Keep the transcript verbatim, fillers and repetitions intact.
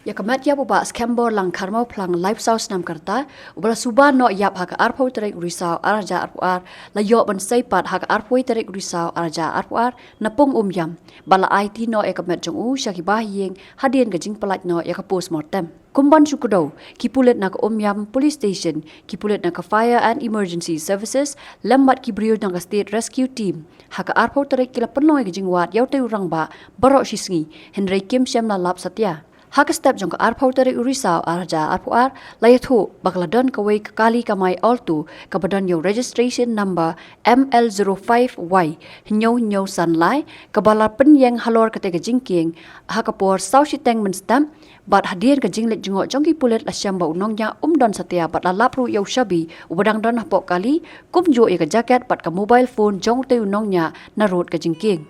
Ia ka met iap u Bah Skembor Langkharmau Phlang, laiphew saw snem ka rta, uba la suba noh iap ha ka arphew tarik u Risaw arhajar arphew ar, la ioh ban sei pat ha ka arphew tarik u Risaw arhajar arphew ar na pung Umiam, bad la aiti noh ia ka met jong u sha ki bahaïing hadien ka jingpyllait noh ia ka post mortem. Kum ban shu kdew, ki pulit na ka Umiam Police Station, ki pulit na ka Fire and Emergency Services lem bad ki briew na ka State Rescue Team ha ka arphew tarik ki la pynlong ia ka jingwad ia utei u rangbah baroh shisngi, hynrei kim shym la lap satia. Ha ka step jong ka arphew tarik u Risaw arhajar arphew ar, la iathuh ba ka la don kawei ka kali kamai Alto kaba don ia u registration number M L zero five Y hynñiew hynñiew san lai, kaba la pynieng halor katei ka jingkieng ha ka por saw shiteng mynstep, bad hadien ka jingleit jngoh jong ki pulit la shem ba u nongniah um don satia bad la lap ruh ia u shabi uba dang don hapoh kali, kumjuh ia ka jaket bad ka mobile phone jong utei u nongniah narud ka jingkieng.